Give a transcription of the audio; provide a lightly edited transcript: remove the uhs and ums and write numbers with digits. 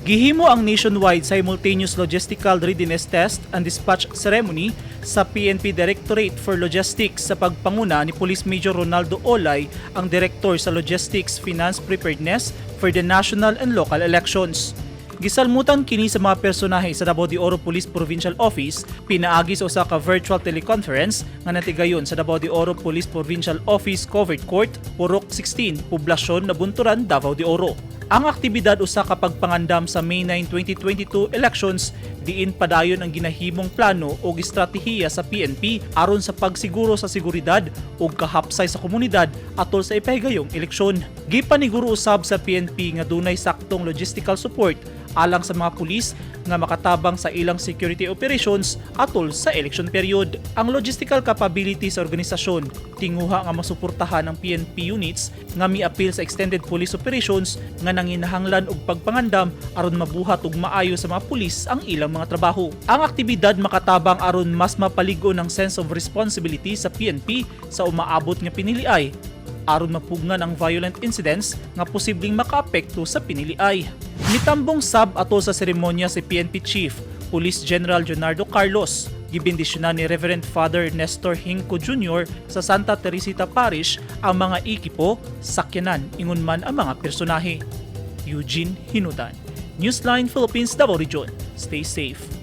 Gihimo ang nationwide simultaneous logistical readiness test and dispatch ceremony sa PNP Directorate for Logistics sa pagpanguna ni Police Major Ronaldo Olay, ang direktor sa Logistics Finance Preparedness for the National and Local Elections. Gisalmutan kini sa mga personahe sa Davao de Oro Police Provincial Office pinaagi sa usa ka virtual teleconference nga natigayon sa Davao de Oro Police Provincial Office Covered Court, Purok 16, Poblasyon, Nabunturan, Davao de Oro. Ang aktibidad usa ka pagpangandam sa May 9, 2022 elections diin padayon ang ginahimong plano o estratehiya sa PNP aron sa pagsiguro sa seguridad ug kahapsay sa komunidad atol sa ipahigayong eleksyon. Gipaniguro usab sa PNP nga dunay saktong logistical support alang sa mga pulis nga makatabang sa ilang security operations atol sa election period. Ang logistical capability sa organisasyon tinguha nga masuportahan ang PNP units nga miapil sa extended police operations nga nanginahanglan og pagpangandam aron mabuhat og maayo sa mga pulis ang ilang mga trabaho. Ang aktibidad makatabang aron mas mapalig-on ang sense of responsibility sa PNP sa umaabot nga piniliay aron mapugngan ang violent incidents nga posibleng makaapekto sa piniliay. Mitambong sab atol sa seremonya si PNP Chief Police General Leonardo Carlos. Gibendisyonan ni Reverend Father Nestor Hinko Jr. sa Santa Teresita Parish ang mga ekipo, sakyanan, ingon man ang mga personahe. Eugene Hinudan, Newsline Philippines, Davao Region. Stay safe.